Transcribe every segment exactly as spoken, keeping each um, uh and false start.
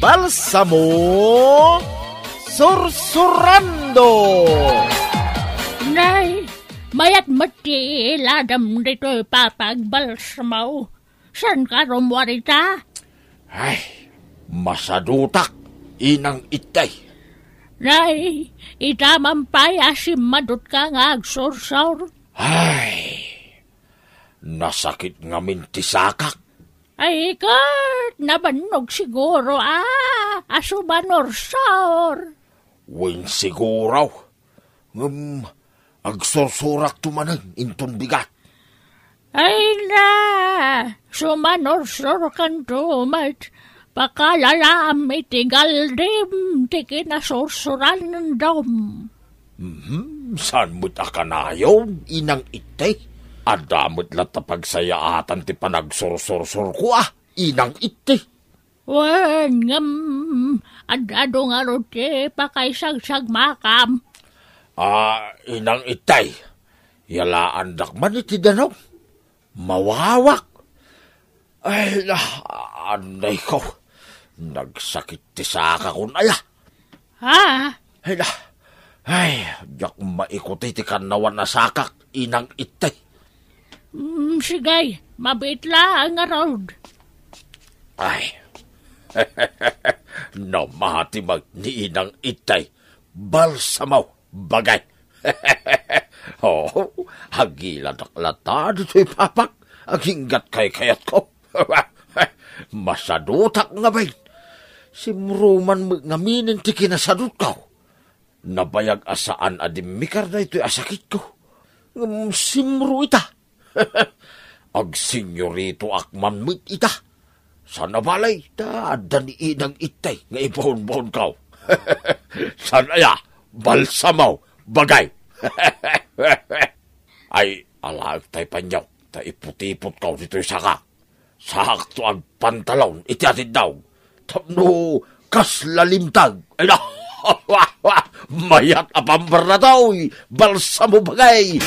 Balsamo Sursurando. Nay, mayat met ti iladam ditoy papa agbalsamo. Saan ka rummuar ita? Ay, masadutak, Inang Itay. Nay, ita man pay a simmadutka nga agsursor. Ay, nasakit ngamin ti sakak. Ay, ket nabannog siguro a, a sumanursor. Wen siguro. Ngem agsursurakto manen inton bigat. Ay na, sumanursurkanto met, pakalalaam iti galdim ti kinasursurandom. Mhm, saan met a kanayon, Inang Itti? Adda met latta pagsayaatan ti panagsursursorko, a, Inang Itti. Wen, ngem, ad-adu ngarud ti pakaisagsagmakam. A, Inang Itti, yalaandak man iti danum. Mawawak. Ay, na, anay ko. Nagsakit ti sakakon aya. Ha? Ay, na. Ay, diak maikuti ti kannawan a sakak, Inang Itti. Mm, sige, mabiit laeng ngarud. Ay. Namati met ni Inang Itti. Balsamo, bagay. Oo, agiladak latta ditoy papak. Aginggat kaykayatko. Masadutak ngamin. Simruman met ngamin ti kinasadutko. Nabayag a saan a dimmikar daytoy a sakitko. Ngem simro ita. Agsenyoritoak man met ita. Saan a bale, ta adda ni Inang Itti nga ibaonbaonko. Saan aya? Balsamo, bagay. Ay, alaek tay panyo, ta iputipotko ditoy sakak. Sakto agpantalon iti atiddaw. Tapno kasla limtag. Ay, na! Mayat a pambarnatoy! Balsamo bagay!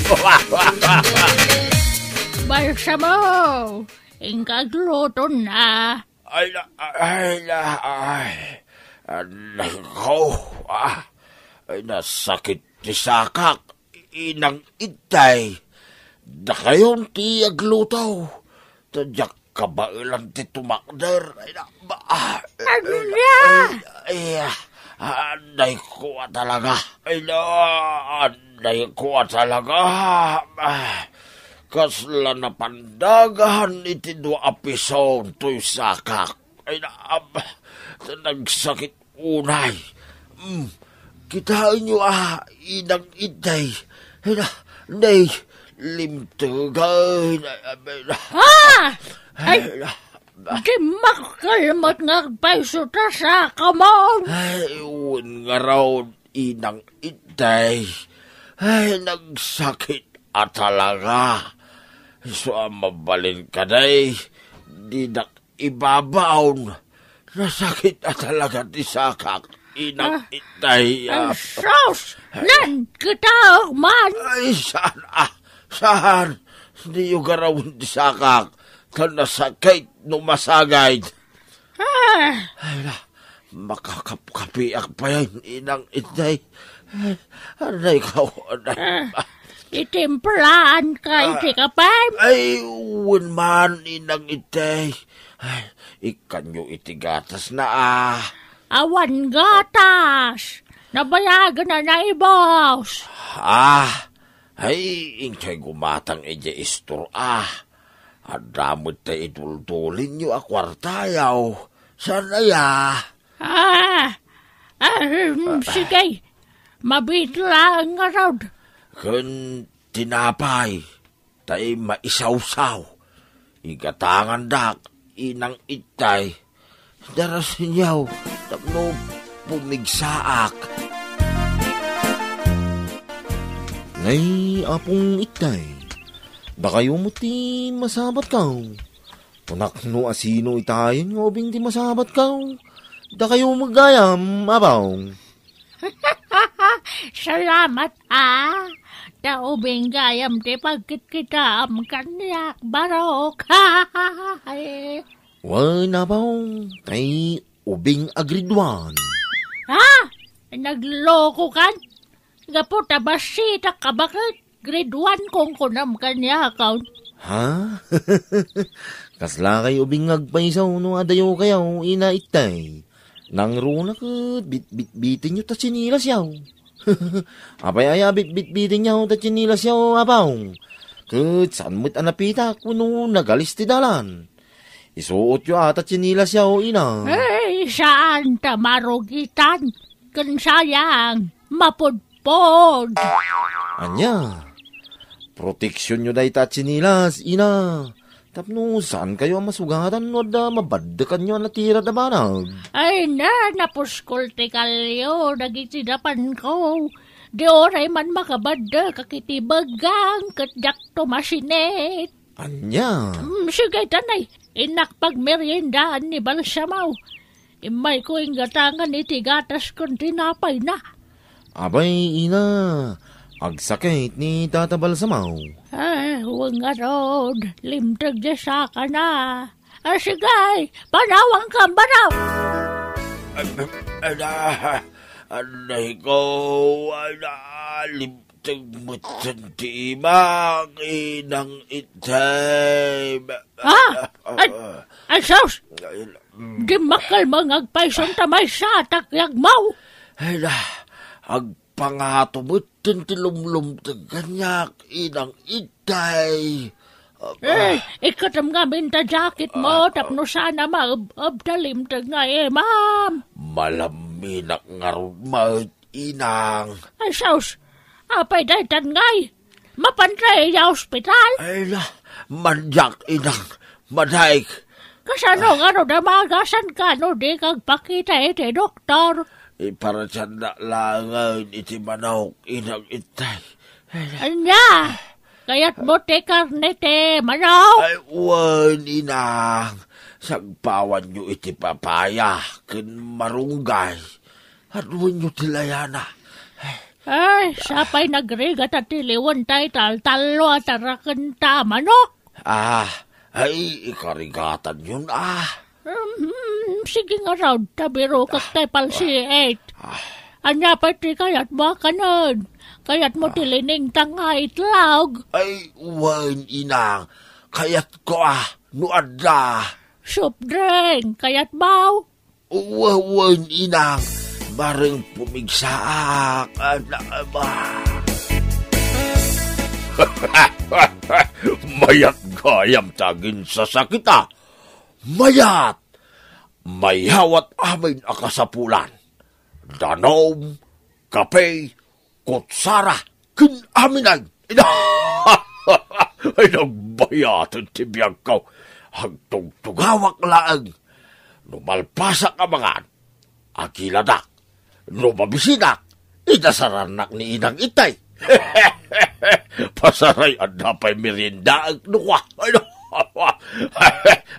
Balsamo! Inka aglutonna. Ay, na, ay, na, ay. Anay ko, ah. Ay, nasakit ti sakak, Inang Itti. Dakayon ti agluto. Ta diak kabaelan ti tumakder. Ay, na, ba, ah, Ania? Ay, ay, ah, anay ko a talaga. Ay, na, anay ko a talaga. Ah, kasla napandagahan iti dua a piso toy sakak. Ay, na, ab, ta nagsakit unay. Mm, kitaenyo a, Inang Itti. Ay, na, nay, limtegay. Ay, abay, na. Ah! Ay, Ay, na. Dimmakkel met nga agpayso ta sakaman. Ay, wen ngarud, Inang Itti. Ay, nagsakit a talaga. Isu a mabalin kadi, dinak ibabaon. Nasakit a talaga ti sakak, Inang Ah. Itti, ah. Ay, sus! Ay. Nagkitaek man! Ay, saan, ah, saan? Diyo garawen ti sakak, ta nasakit no masagid. Ah. Ay, na, makakapkapiak pay, Inang Itti. Anay ko, anay. Ah, itimplaanka iti Ah, kape? Ay, wen man, Inang Itti. Ay, ikkanyo iti gatasna, ah. Awan gatas. Nabayagen a naibos. Ah, ay, inkay gumatang idiay istor, ah. Adda met tay iduldulinyo a kuartayo. Saan aya? Ah, ah, mm, Ah. sige. Mabiit laeng ngarud. Ken tinapay, tay maisawsaw. Igatangandak, Inang Itti. Darasenyo, tapno pumigsaak. Nay, Apong Itti, dakayo met ti masabatko. Kunak no asino itayen nga ubing ti masabatko. Dakayo met gayam, Apong. Salamat, a. Ta ubing gayam ti pagkitkitaam kaniak, barok. Wen, Apong, tay ubing a grade one. Ha? Naglokokan? Gapu ta basitak a baket, grade one kong kunam kaniakon. Ha? Kasla kay ubing nga agpayso no adayo kayo, ina itay. Nangruna ket bit-, bitbiten yo ta tsinelas yaw. Apay aya bit-, bitbiten yaw ta tsinelas yaw, abaw? Ket saan met a napitak wenno nagalis ti dalan? Isuot yo ata tsinelas yaw, ina. Ay, saan ta marugitan. Ken sayang, mapudpod. Ania? Proteksion yo dayta a tsinelas, ina. Tapno saan kayo a masugatan no adda mabaddekan yo a natirad a banag. Ay na, napuskol ti kalyo, dagiti dapanko. Di uray man makabaddek a kiti beggang, ket diakto masinit. Ania? Mm, sige, tanay. Innak pagmeriendaan ni Balsamo. Immayko inggatangan iti gatas ken tinapayna. Abay, ina, agsakit ni Tata Balsamo. Ah, wen ngarud, limteg di sakana. Ah, sige, panawangkam, banaw! Ala, anay ko, ala, lim-, Tagmatan ti imak, inang itay. Ah! Ay, ay, sus! Ay, mm. Dimmakkel mo nga agpayson ta maysa, takyag mo! Ay, la, agpangato met ti lumlumteg kaniak, inang itay. Eh, ikkatem ngamin ta jacket mo, ah, tapno sana maeb-eb ta limteg nga imam. Malaminak ngarud met, inang. Ay, sus! Apay daytan ngay? Mapantay ya ospital? Ay, la, manyak, inang. Madaik. Kasano nga no damagasan ka no di kagpakita iti doktor? Iparatiandak laengen iti manok, inang itay. Ay, la. Ania? Kayat mo ti karne ti manok? Ay, wen, inang. Sagpawan yo iti papaya ken marunggay. Aduenyo ti layana. Ay, sapay nagrigat a tiliwen tay taltallo a taraken ta manok. Ah, ay, ikarigatan yun, ah. Hmm, sige nga raw, tabirokak tay palsiit. Ah. Ania pay ti kayat mo a kanen? Kayat mo ti linengtang nga itlog? Ay, wen, inang. Kayat ko, ah, no adda. Soft drink, kayat mo? Wa-, wen, inang, bareng pumigsaak, anak, ama. Mayat gayam ti aginsasakit, a. Mayat! Mayawat amin a kasapulan. Danum, kape, kutsara, ken amin ay. Ay, nagbayaten ti biagko. Agtugtugawak laeng. No malpasak a mangan, agiladak. No mabisidak, idasarannak ni inang itay. Pasaray, adda pay meriendaek no kua. Ay, no.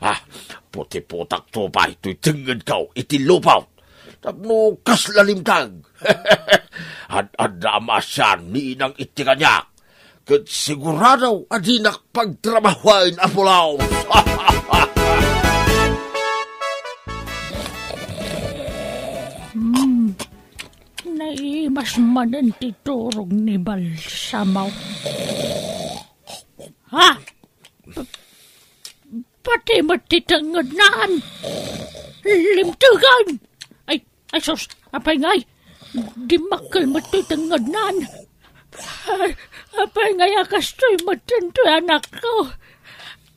Ah, putiputak to pay toy tengngedko iti lupaw. Tapno kasla limteg. Ad-adda a maasian ni inang iti kaniak. Ket sigurado a dinak pagtrabahoen a pulos. Hmm. Naimas manen ti turog ni Balsamo. Ha? Pati met ti tengngednan. Limtegan! Ay, ay sus, apay ngay? Dimmakkel met ti tengngednan. Ay, apay ngay a kastoy met daytoy anakko?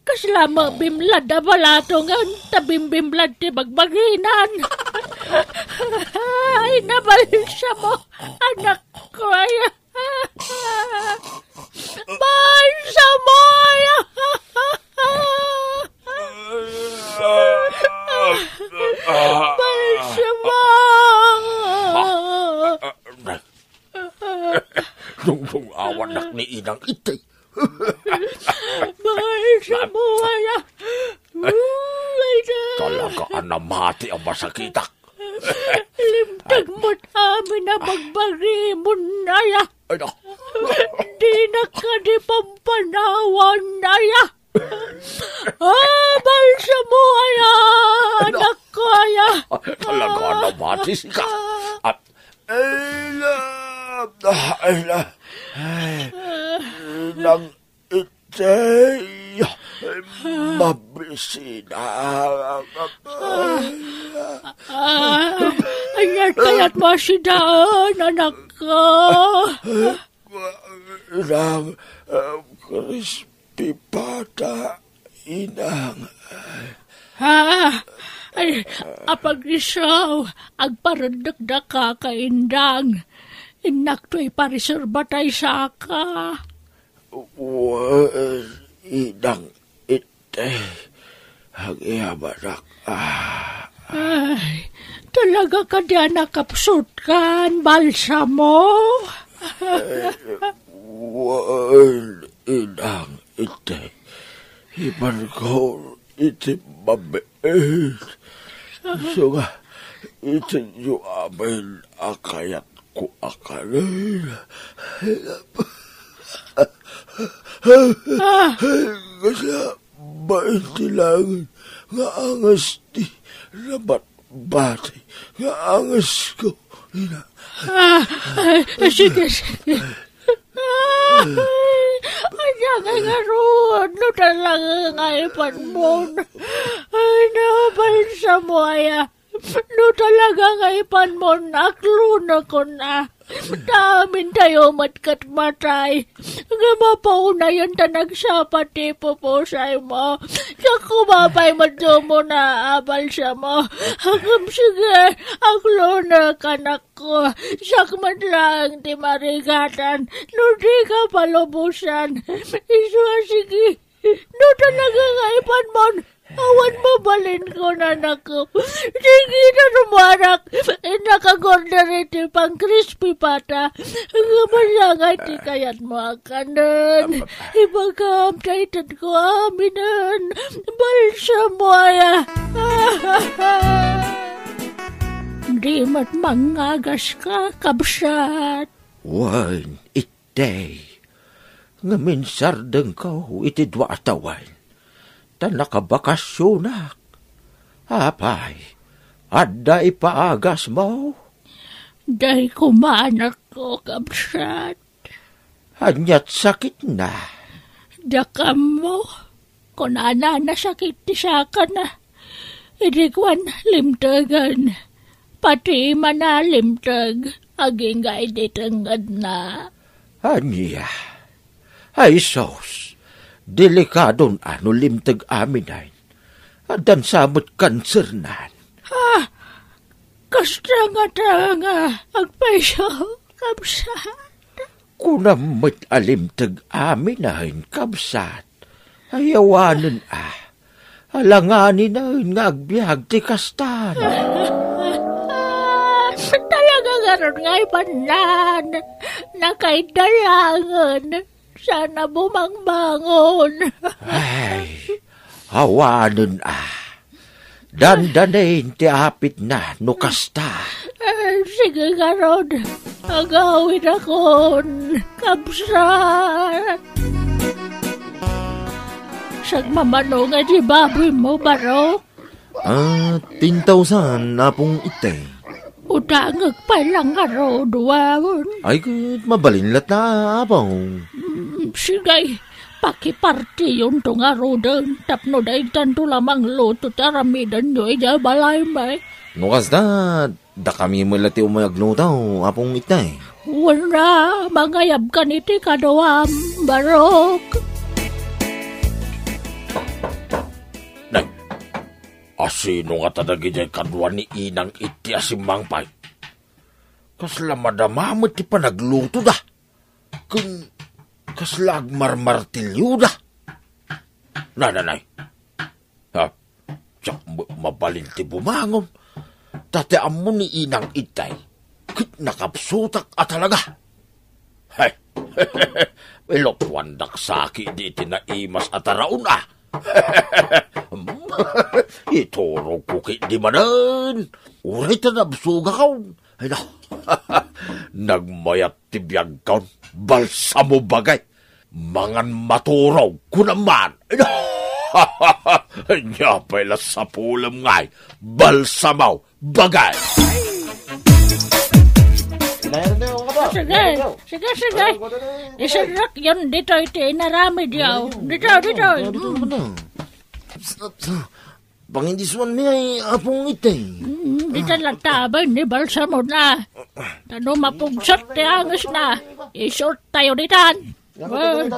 Kasla mabimlad a balatongen ta bimbimlad ti bagbaginan. Ay, nabalsamo, anakko, ay. Balsamo, ay. Balsamo. Dungdungawanak ni inang iti. Balsamo, ay. Uy, ay, ay. Talaga a namati a masakitak. Limteg met amin a bagbagimon, aya. Ay, nak. Dinak kadi pampanawan, aya. Ah, balsamo, aya, anak. kaya. Ah, talaga naman, Jessica. Ah. At, ay, la, ay, la, ay, nang itay, mabisina. Ah, ania ti kayatmo a sidaen, anakko? Inang, ah, crispy pata, inang. Ah, ay, apag-isu, agpareddekdaka, kaindang. Innak to ipariserba tay saka. Wen, inang, Itay, agyamanak, ah. Ay, talaga kadi a nakapsutkan, balsamo? Eh, wen, inang, Itay. Ipanko iti mabiit. Isu nga, itinyo amin a kayatko a kanen. Kasla bain ti langit nga anges ti nabatbati nga angesko, ina. Ah, ay, sige, sige. Ay, ania ngay ngarud, no talaga nga ipanmon. Ay, nabalsamo aya. No talaga nga ipanmon, aklonekon a. Ta amintayo met ket matay. Nga mapaunayen ta nagsapa ti pupusaymo. Siak koma pay met umuna a balsamo. Ngem sige, aklonek, anakko. Siak met laeng ti marigatan no dika palubosan. Isu a sige. No talaga nga ipanmon, awan mabalinko, anakko. Sige, narumuarak. Innak agorder iti pan-crispy pata. Nga masangay ti kayatmo a kanen. Ibagam ta itedko aminen. Balsamo aya. Di met mangagas ka, kabsat. Wen, itay. Ngem insardengko iti dua a tawen, ta nakabakasionak. Apay, adda ipaagasmo? Dayta koma, anakko, kabsat. Ania ti sakitna? Dakaammo, kunana, nasakit ti sakana. Idi kuan, limtegen. Pati imana limteg, agingga idi tengngedna. Ania? Ay sus, delikadon a no limteg aminen. Addan sa met kansernan. Ah, kasta ngata nga agpayso, kabsat? Kunam met a limteg aminen, kabsat. Ay awanen a. Alanganinen nga agbiag ti kastan. Talaga ngarud nga ipannan. Nakaidda laengen. Saan a bumangbangon. Ay, awanen a. Dandanin ti apitna no kasta. Eh, sige ngarud. Agawidakon, kabsat. Sagmamano nga di baboymo, Barok? Ah, ten thousand, Apong Itay. Utangek pay la ngarud, wen. Ay, ket mabalin latta, Apong. Mm, sige, pakipartiyonto ngaruden tapno daytanto la mangluto ti aramidenyo idiay balaymi. No kasta, dakami met la ti umay agluto, Apong Itay. Wen a, mangayabkan iti kaduam, Barok. Nay, asino ngata dagidiay kadua ni Inang Itay a simmangpay? Kasla madama met ti panaglutoda. Ken kasla agmarmartilioda. Nananay. Ha? Diak ma-, mabalin ti bumangon. Ta ti ammo ni Inang Itay, ket nakapsutak a talaga. Hay! Ilutuandak saki di iti naimas a taraon a. Iturogko ketdi manen. Uray ta nabsogakon. Ay, na. Nagmayat ti biagkon. Balsamo bagay. Mangan maturog, kunam man. Ay, na. Ania pay la sapulem ngay, Balsamo, bagay. Sige, sige, sige. Iserrekyon ditoy ti inaramidyo. Ditoy, ditoy. Mm. Pangindisuanmi ay apong itay. Mm, dita lang tabay ni Balsamo na. Ta no mapugsat ti angesna, isurtayo ditan. Wen,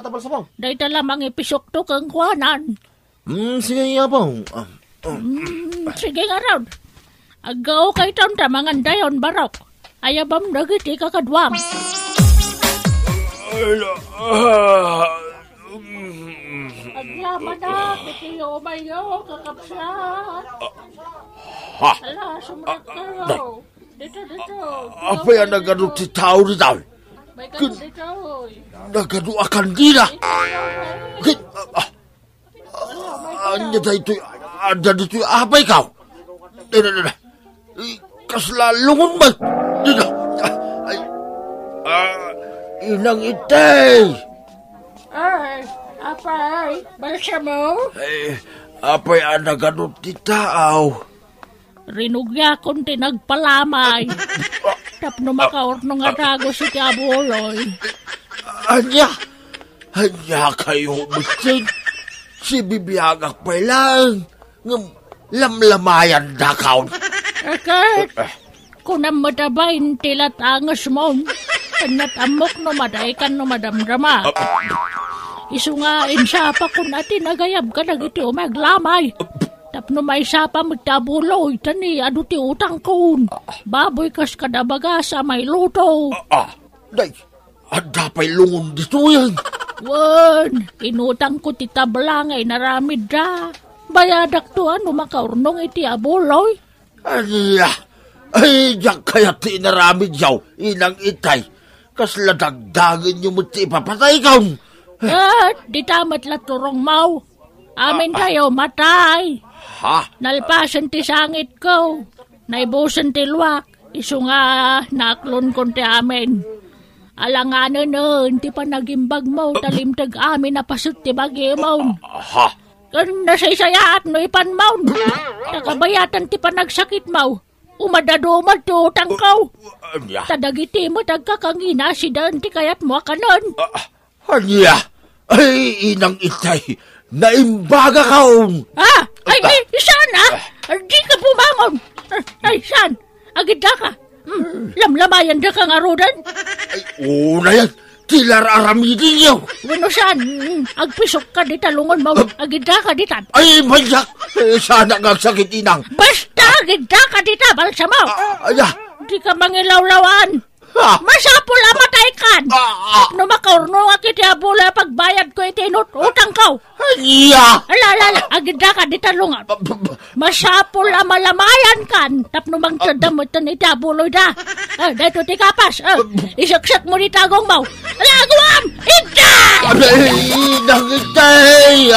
dayta la mangipisukto kenkuanan. Mm, sige, apo. Ah, ah. Mm, sige ngarud. Aggaokayton ta mangandayon, Barok. Ayabam dagiti kakaduam. Ay, ah, mm. Aglamanak, iti umayo, kakabsat. Ha? Ala, sumrekkayo. Dito, dito. Apay a nagadu ti tao dita? May kadu dito. Nagadu a kandila. Ket, ah, ah, ania daytoy? Adda ditoy apay kaw? Dida, dida. Ay, kasla lungon man. Dida. Ay, ah, inang itay. Ay, apay, Balsamo? Ay, apay a nagadu ti tao? Rinugiakon ti nagpalamay. Tapno makaurnong a dagus iti abuloy. Ania? Ania kayo, Mitsin? Sibibiagak pay laeng. Ngem lamlamayandakaon. Ket, kunam met a bain ti latangesmon. Ket ammok no madaykan no madamdama. Isu nga insapakon a tinagayab kadagiti umay aglamay. Tapno maisapa met ti abuloy, ta ni adu ti utangkon. Baboy kas kada bagas a mailuto. Ah, ah, day, adda pay lungon ditoyen. Wen, inutangko ti tabla nga inaramidda. Bayadakto a no makaurnong iti abuloy. Ania? Ay, diak kayat ti inaramidyo, inang itay. Kasla dagdagenyo met ti ipapataykaon. Ket dita met la turongmo. Amin Ah, ah. kayo, matay. Ha? Nalpasen ti sangitko. Naibusen ti luak. Isu nga naaklonkon ti amin. Alanganen ti panagimbagmo, ta limteg amin a paset ti bagimon. Ha? Ken nasaysayaat no ipanmon. Ta kabayatan ti panagsakitmo. Umadado met ti utangko. Ania? Ta dagiti met agkakangina, sida ti kayatmo a kanen. Ah, ah, ania? Ay, inang itay, naimbagakon. Ah, ay, Ay, ay, saan, ah? Di ka bumangon. Ay, saan? Agidda ka. Hmm, lamlamayanda ka ngaruden. Ay, una yan. Ti la ar-aramidenyo. Wenno saan? Hmm, agpisok ka dita lungonmo. Agidda ka ditan. Ay, mayak. Eh, sana nga agsakit, inang. Basta agidda ka dita, Balsamo. Ah, aya. Di ka mangilawlawan. Ah. Masapul a mataykan. Ah, ah. No makaurnongak iti abuloy a pagbayadko iti inut-, utangko. Aya. Ala, ala, ala. Agidda ka dita lungon. Ba, ba, ba. Masapul a malamayankan tapno mangted da metten iti abuloyda. Ah, daytoy ti kapas. Ah, iseksek mo ni tagongmo. Ala, aguam! Idda! Abay, nangitay!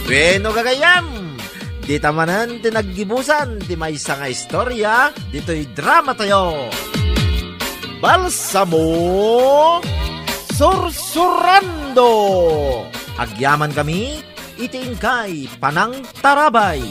Bueno, gagayam, dita manen ti naggibusan ti maysa nga istorya ditoy drama tayo. Balsamo Sursurando. Agyaman kami iti inkay panangtarabay.